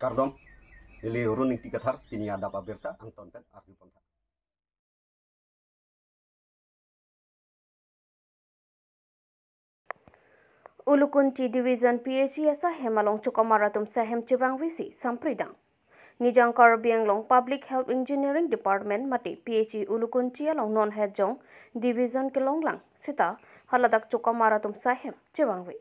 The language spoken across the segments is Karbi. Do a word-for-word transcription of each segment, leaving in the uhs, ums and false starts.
Kardom, neli Arun Ingti Kathar, pini adap abirta angton pen arju pon tha. Ulukunchi Division P H E asahem along chokamar atum sahem chevangvesi sampridang. Nijang Karbi Anglong Public Health Engineering Department mate P H E Ulukunchi along non hejong division kelonglang seta haladak chokamar atum sahem chevangve.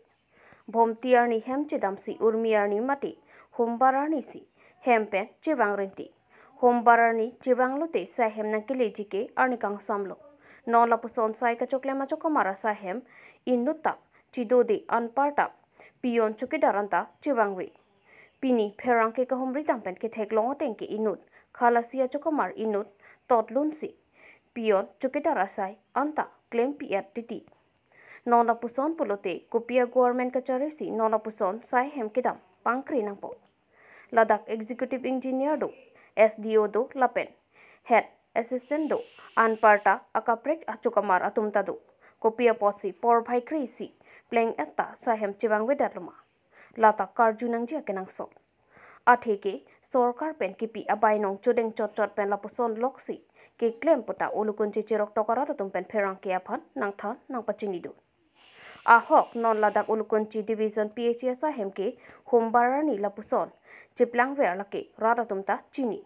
Bhomti arni hem chedamsi Urmi arni mate Hombar arni si hem pen chevang rinti. Hombar arni chevanglote sahem nangkeleji ke arni kangsamlo. Non lapuson sai kachoklem achokamar asahem inut ta chidode anparta peon chowkidar anta chevangve. Pini pherangke kahumri dam pen ketheklong ateng ke inut khalasi achokamar inut totlunsi peon chowkidar asai anta klempi-et titi. Non lapuson pulote kopi a-government kachari si non lapuson sai hem kedam pangkri nangpo. Ladak executive engineer do, S D O do lapen head assistant do, anparta akaprek achokamar atum ta do. Kopi apotsi porphai kri si pleng-et ta sahem chevangvedet loma? Lata karju nangji akenangsot. Atheke sorkar pen kipi abainong chodeng chotchot pen lapuson loksi keklem puta Ulukunchi chirok tokarat atum pen pherangke aphan nangthan nangpachinidun. Ahok non ladak Ulukunchi Division P H E asahem ke Hombar arni lapuson cheplangver lake rat atum ta chini.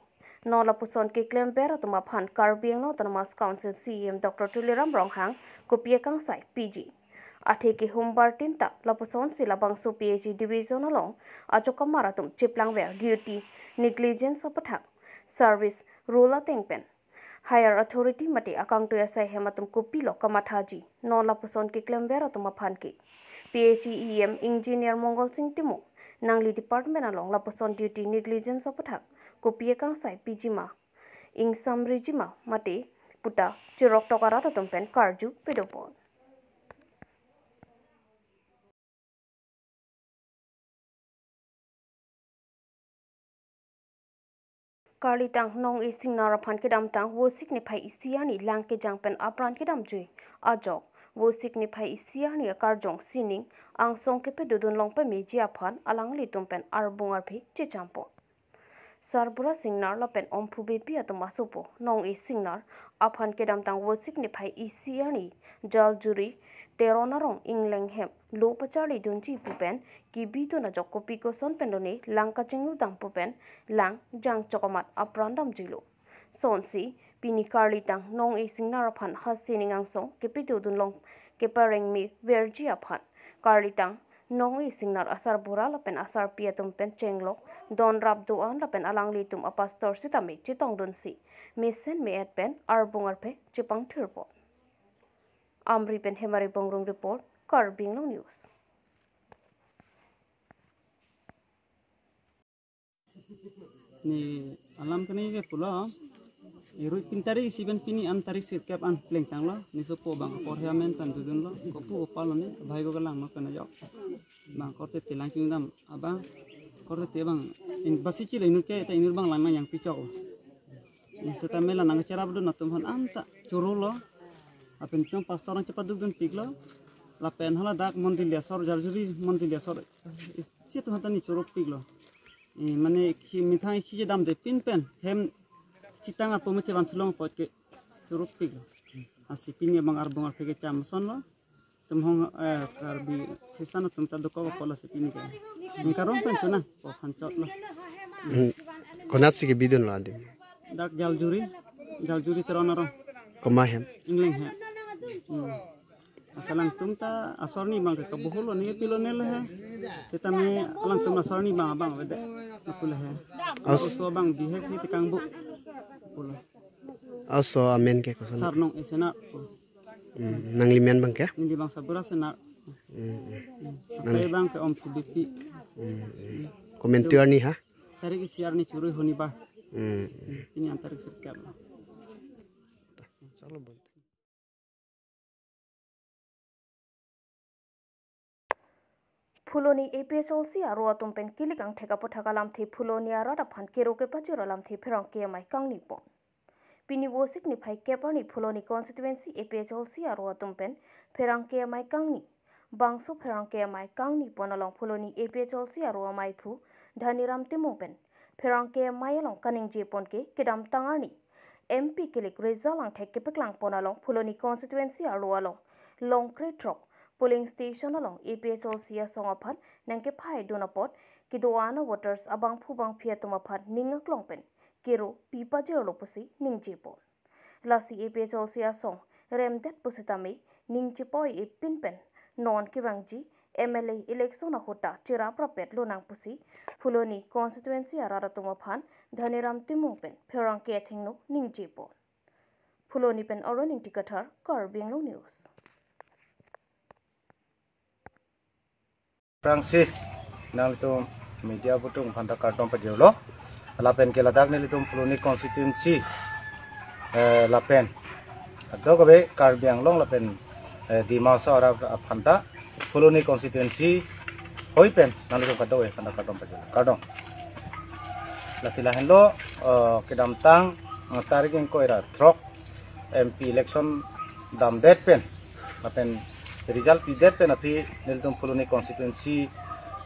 Non lapuson keklemver atum aphan Karbi Anglong Autonomous Council C E M Doctor Tuliram Ronghang kopi akangsai piji? Atheke Hombar tin ta lapuson si labangso P H E division along achokamar atum cheplangver duty negligence aputhak service rule ateng pen higher authority mate akangtui asai hem atum kopilo kamathaji? Non lapuson keklemver atum aphan ke P H E E M Engineer Mongol Sing Timung nangli department along lapuson duty negligence aputhak kopi akangsai piji ma, ingsamriji ma mate puta chirok tokarat atum pen karju pedopon. Karlitang nong-e singnar aphan kedamtang Vosik niphai isi arni lang kejang pen apran kedamjui ajok Vosik niphai isi arni akarjong sining angsong kepedodun long pameji aphan alanglitum pen arbung arphe chechampon. Sarbura singnar lapen Omphu Beypi atum asopo nong-e singnar aphan kedamtang Vosik niphai isi arni Jaljuri Teron arong ingleng hem lo pacharlidunji pu pen kebidun ajok kopi koson pen lone lang kachinglu dam pu pen lang jang chokamat apran damjuilo. Sonsi pini karlitang nong-e singnar aphan hasining angsong kepedodun long kepareng meverji aphan karlitang nong-e singnar asarbura lapen asarpi atum pen chenglok donrap do-an lapen alanglitum apastor sitame chetongdunsi mesen me-et pen arbung arphe chepangthirpon. Amri pen Hemari Bongrung report, Karbi Anglong News. Ne alam kene ke pulo, irui pin tarik isi pen pini an tarik sirkep an plengtanglo, ne sopo abang apor he amen pen dodunlo, kopu kopalo ne, bhai ko kelang no kena jok. Bang korte te lang kingdom, abang korte te bang, in basi chile inut ke, te inut bang lang nang yang pichok. Insta ta mela nang cherapdun atum aphan anta chorolo, lapen tum pastor nang chepadukdunpiklo, lapen haladak mondoli asor, Jaljuri mondoli asor, isi atum aphan ta ne choropiklo. Eh, mane khi methang khi kedamde pin pen hem chetang apo me chevan thulong apot ke choropiklo. Lasi pini abang arbung arphe kecham asonlo. Tum hong, eh, Karbi Christian atum ta dokok apot lasi pini ke. Ningkarong pen chuna, po phan chotlo. Hmm. Konatsi kebidunlo adim? Dak Jaljuri, Jaljuri Teron arong. Komat hem? Ingleng hem. Hmm. Asa alangtum ta asor ni abang ke kabuhul lo ne pilo ne le he. Sitame alangtum asor ni abang abang avedet. Apule he. Aus- Oso abang bihek si tekang bu. Apule. Oso amen ke koson? Sar nong-e singnar. Hmm, nangli men abang ke? Neli abang Sarbura singnar. Hmm, hmm. Hmm. Nangli? Akai abang ke Omphu Beypi. Hmm, hmm. Komantu arni ha? Tarik isi arni chorui honibar. Hmm. Pini an tarik sirkep. Chalo, bon. Phuloni A P H L C aro atum pen kilik angthek aputhak alamthe Phuloni arat aphan kero kepajor alamthe pherangke amei kangnipon. Pini Vosik niphai kep arni Phuloni constituency A P H L C aro atum pen pherangke amei kangni. Bangso pherangke amei kangnipon along Phuloni A P H L C aro ameiphu Dhaniram Timung pen pherangke amei along kaningje pon ke kedamtang arni M P kilik result angthek kepeklang pon along Phuloni constituency arlo along Longkre throk polling station along A P H L C asong aphan nangkephai dun apot kedo-an a voters abangphu bangphi atum aphan ning aklong pen kero pi pajirlo pusi ningje pon. Lasi A P H L C asong remdet pusitame ning chepoi-e pin pen non kevangji M L A election ahut ta cherap rapet lonang pusi Phuloni constituency arat atum aphan Dhaniram Timung pen pherangke athengno ningje pon. Phuloni pen Arun Ingti Kathar, Karbi Anglong News. Prangsi nanglitum media abutung aphanta kardom pajirlo. Lapen ke ladak nelitum Phuloni constituency, eh, lapen kadokave Karbi Anglong lapen, eh, Dima Hasao arat aphanta Phuloni constituency hoi pen nanglitum kadokave aphanta kardom pajirlo. Kardom. Lasi lahenlo, eh, kedamtang, eh, tarik ingkoi ra throk M P election damdet pen lapen result pidet pen aphi nelitum Phuloni constituency,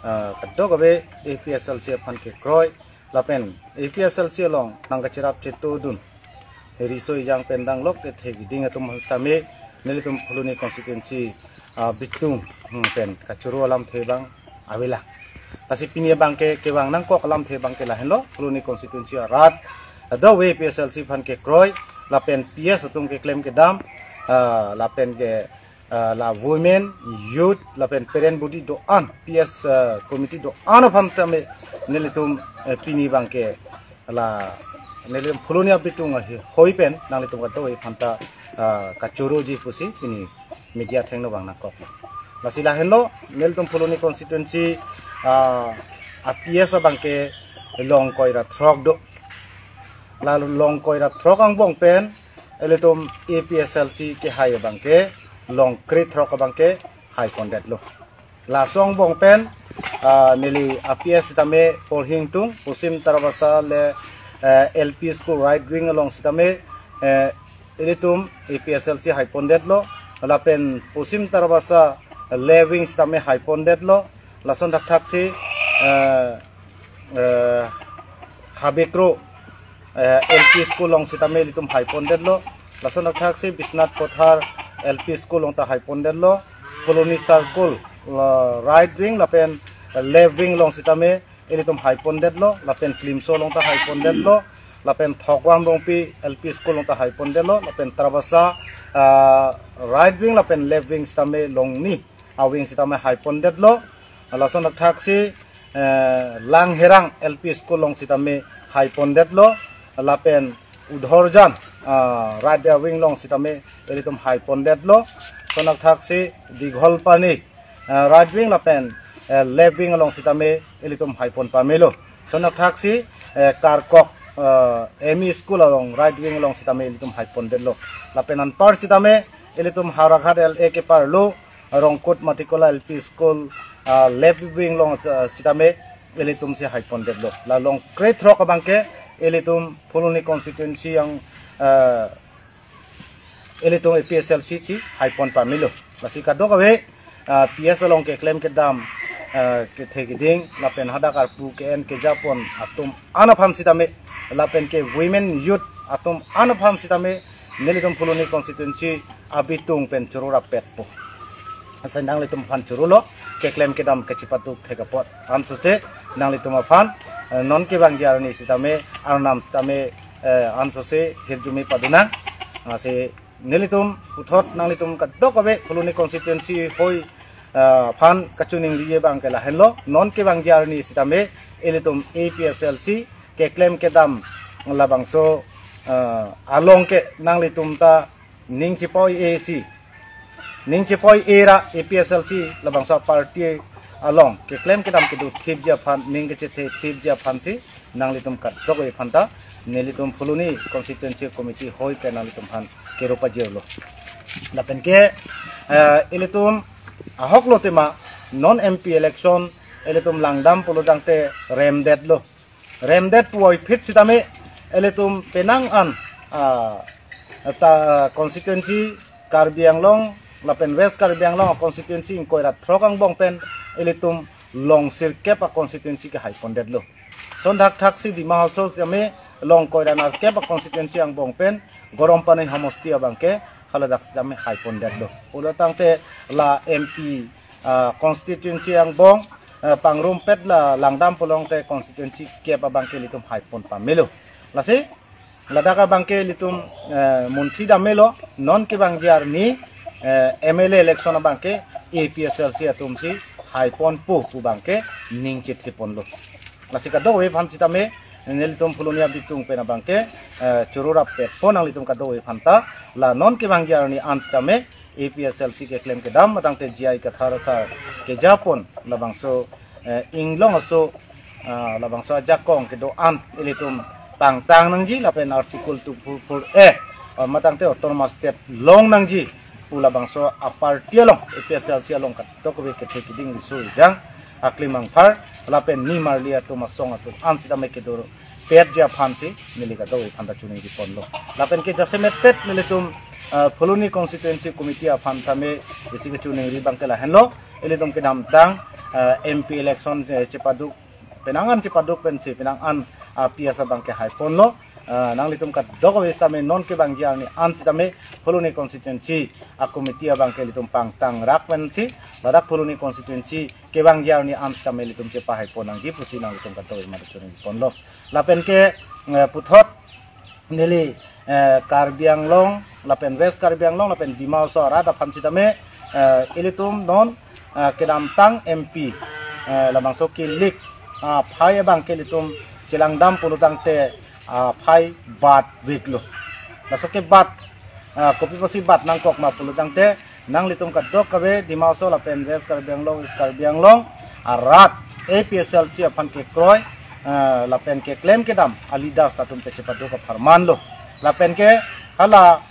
ah, kadokave A P H L C aphan kekroi lapen A P H L C along nangkacherap chetodun riso ejang pen danglok kethe keding atum aphan sitame nelitum Phuloni constituency, ah, abitung, hmm, pen kachoro alamthe abang avelang. Lasi pini abangke kevang nangkok alamthe abangke lahenlo, Phuloni constituency arat, kadokave A P H L C aphan kekroi lapen P S atum keklem kedam, ah, lapen ke, ah, la women, youth lapen parent body do-an, P S, ah, committee do-an aphan tame nelitum, eh, pini abangke la nelitum Phuloni abitung ahi hoi pen nanglitum kadokave aphanta, ah, kachoroji pusi pini media athengno abang nangkok. Lasi lahenlo nelitum Phuloni constituency, ah, a P S abangke Longkre throk do. La Longkre throk angbong pen ilitum A P H L C kehai abangke Longkre throk abangke hai pondetlo. Laso angbong pen, ah, neli a P S sitame porhi ingtung, Posim Tarabasa le, eh, L P school right wing along sitame, eh, ilitum A P H L C hai pondetlo, lapen Posim Tarabasa left wing sitame hai pondetlo, lason thakthaksi, eh, eh, Habekro, eh, L P school along sitame ilitum hai pondetlo. Lason thakthaksi Biswanath Kothar L P school along ta hai pondetlo. Phuloni circle, la, right wing lapen left wing along sitame ilitum hai pondetlo. Lapen Klimso along ta hai pondetlo. Lapen Thokvang Rongpi L P school along ta hai pondetlo. Lapen Tarabasa, ah, right wing lapen left wing sitame longni a wing sitame hai pondetlo. Lason thakthaksi, eh, Langherang L P school along sitame hai pondetlo, lapen Udhorjan, ah, right wing along sitame ilitum hai pondetlo, lason thakthaksi Digholpani, eh, right wing lapen, eh, left wing along sitame ilitum hai pon pamelo, lason thakthaksi, eh, Karkok, eh, M E school along right wing along sitame ilitum hai pondetlo, lapen anpar sitame ilitum Howraghat L A keparlo, Rongkut Matikola L P school, ah, left wing along, ah, sitame ilitum si hai pondetlo. La Longkre throk abangke ilitum Phuloni constituency along, ah, ilitum A P H L C si hai pon pamelo. Lasi kadokave, ah, P S along keklem kedam, ah, kethe keding lapen hadak arpu ke-en kejapon atum an aphan sitame lapen ke women youth atum an aphan sitame nelitum Phuloni constituency abitung pen choro rapetpo. Asai nanglitum aphan chorolo, keklem kedam kachipaduk thek apot. Ansose nanglitum aphan, eh, non kevangji arni sitame, arnam sitame, eh, ansose hirjume padunang. Ansi nelitum puthot nanglitum kadokave Phuloni constituency hoi, eh, aphan kachiningri abangke lahenlo, non kevangji arni sitame ilitum A P H L C keklem kedam labangso, eh, along ke nanglitum ta ning chepoi-e si, ning chepoi-e ra A P H L C labangso party along keklem kedam kedo thipji aphan, ning kechethe thipji aphan si nanglitum kadokave aphanta nelitum Phuloni constituency committee hoi pen nanglitum aphan kero pajirlo. Lapen ke, eh, ilitum ahok lo tema non M P election ilitum langdam pulo tangte remdetlo. Remdet puvoiphit sitame ilitum penang an, ah, ta constituency Karbi Anglong lapen West Karbi Anglong constituency ingkoi ra throk angbong pen ilitum long sirkep a constituency ke haipondetlo. Lason thakthak si Dima Hasao sitame long koiranerkep a constituency angbong pen Garampani homosti abangke haladak sitame haipondetlo. Pulo tangte la M P, ah, constituency angbong, ah, pangrumpet la langdam pulo tangte constituency kep abangke ilitum haipon pamelo. Lasi ladak abangke ilitum, eh, munthi dam melo, non kevangji arni, eh, M L A election abangke A P H L C atum si haiponpo pu abangke ning chetheponlo. Lasi kadokave aphan sitame nelitum Phuloni abitung pen abangke, eh, choro rapetpo nanglitum kadokave aphanta, la non kevangji arni an sitame A P H L C keklem kedam matangte J I Kathar sar kejapon labangso, eh, inglong aso, ah, labangso ajakong kedo-an ilitum pangtang nangji lapen Article two four four A, ah, matangte autonomous state long nangji pu labangso a party along, A P H L C along kadokave kethe kiding riso ejang aklimangphar lapen nimarli atum asong atum an sitame kedo petji aphan si neli kadokave aphanta choningri ponlo. Lapen ke jasemet pet nelitum, ah, Phuloni constituency committee aphan tame isi kechoningri abangke lahenlo. Ilitum kedamtang, ah, M P election, eh, chepaduk, penang an chepaduk pensi penang an, ah, P S abangke haiponlo. Ah, nanglitum kadokave sitame non kevangji arni an sitame Phuloni constituency a committee abangke ilitum pangtang rak pensi ladak Phuloni constituency kevangji arni an sitame ilitum chepahaipon nangji pusi nanglitum kadokave amat choningri ponlo. Lapen ke, eh, puthot neli, eh, Karbi Anglong lapen West Karbi Anglong lapen Dima Hasao arat aphan sitame, eh, ilitum non, eh, kedamtang M P, eh, labangso kilik, ah, phai abangke ilitum chelangdam pulo tangte, ah, phai bat veklo. Laso ke bat, ah, kopi pusi bat nangkok ma pulo tangte nanglitum kadokave Dima Hasao lapen West Karbi Anglong, East Karbi Anglong arat A P H L C aphan kekroi, eh, lapen keklem kedam a leaders atum ke chepaduk apharman lo. Lapen ke hala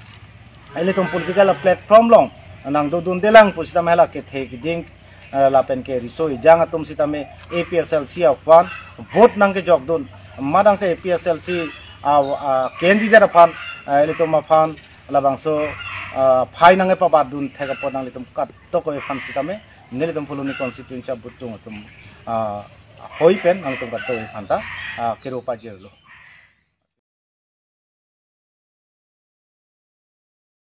ilitum political platform along nangdodundelang pusitame hala kethe kiding, eh, lapen ke riso ejang atum sitame A P H L C aphan vote nangkejokdun, matangte A P H L C a, a candidate aphan, eh, ilitum aphan labangso, ah, phai nangkepabatdun thek apot nanglitum kadokave aphan sitame nelitum Phuloni constituency abitung atum, ah, hoi pen nanglitum kadokave aphanta, ah, kero pajirlo.